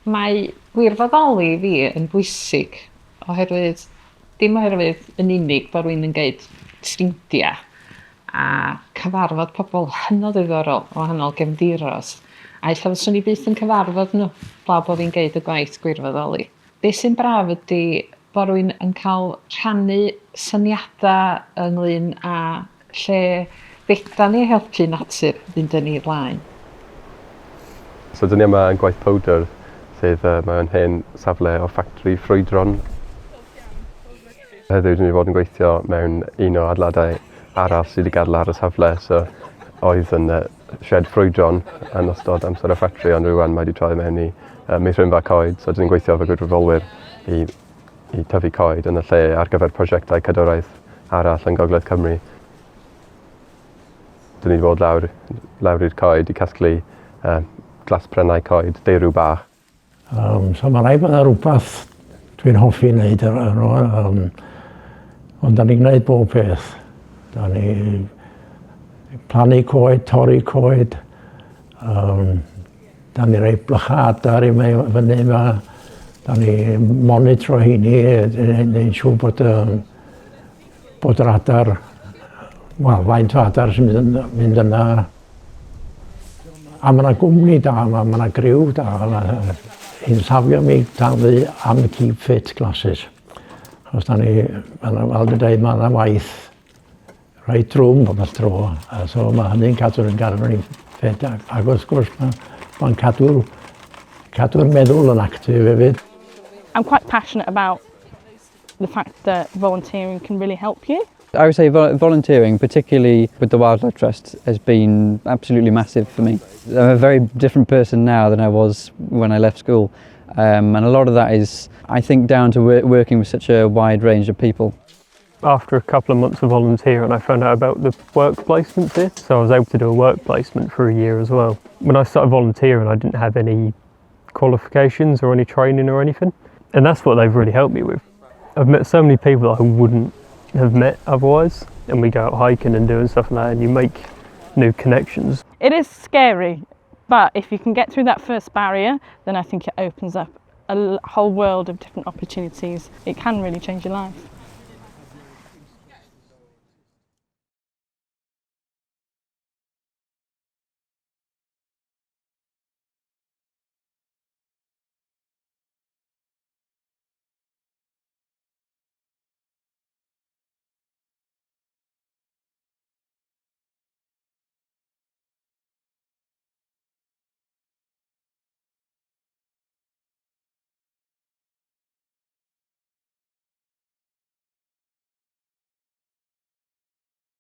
Mae gwirfoddoli i fi yn bwysig oherwydd dim oherwydd yn unig bod rhywun yn gwneud ffrindiau a cyfarfod pobl hynod ddiddorol o wahanol gefndiroedd a ella fyswn i byth yn cyfarfod nhw blaw bod fi'n gwneud y gwaith gwirfoddoli. Be sy'n braf ydy bod rhywun yn cael rhannu syniadau ynglyn â lle fedran ni helpu natur fynd yn ei flaen. So dyn ni yma yn gwaith powdr sydd yy mae o'n hen safle o ffactri ffrwydron. Heddiw dyn ni fod yn gweithio mewn un o adeiladau arall sy 'di gadel ar y safle so oedd yn yy sied ffrwydron yn ystod amser y ffatri ond rŵan mae 'di troi mewn i yy meithrinfa coed so 'dyn ni'n gweithio efo gwirfoddolwyr i i tyfu coed yn y lle ar gyfer prosiectau cadwraeth arall yn Gogledd Cymru. Dyn ni 'di bod lawr lawr i'r coed i casglu yy glasbrennau coed deirw bach. So ma' raid bod 'na rwbath dwi'n hoffi neud ar ar ôl ond 'dan ni'n gneud bob peth. 'Dan ni plannu coed, torri coed, 'dan ni roi blycha adar i mewn fyny 'ma, 'dan ni monitro heini neu'n siŵr bod yym bod yr adar, wel faint o adar sy'n mynd yn mynd yna. A ma' 'na gwmni da yma, ma' 'na griw da yma. Hi'n safio mi talu am y keep fit classes. Achos da ni, ma' 'na, fel dwi'n dweud, ma' 'na waith reit drwm bob tro. A so mae hynny'n cadw'r yn gadw ni'n ffit. Ac wrth gwrs mae'n ma cadw'r cadw'r meddwl yn actif hefyd. I'm quite passionate about the fact that volunteering can really help you. I would say volunteering, particularly with the Wildlife Trust, has been absolutely massive for me. I'm a very different person now than I was when I left school. And a lot of that is, I think, down to working with such a wide range of people. After a couple of months of volunteering, I found out about the work placements here, so I was able to do a work placement for a year as well. When I started volunteering, I didn't have any qualifications or any training or anything, and that's what they've really helped me with. I've met so many people that I wouldn't have met otherwise, and we go out hiking and doing stuff like that, and you make new connections. It is scary, but if you can get through that first barrier, then I think it opens up a whole world of different opportunities. It can really change your life.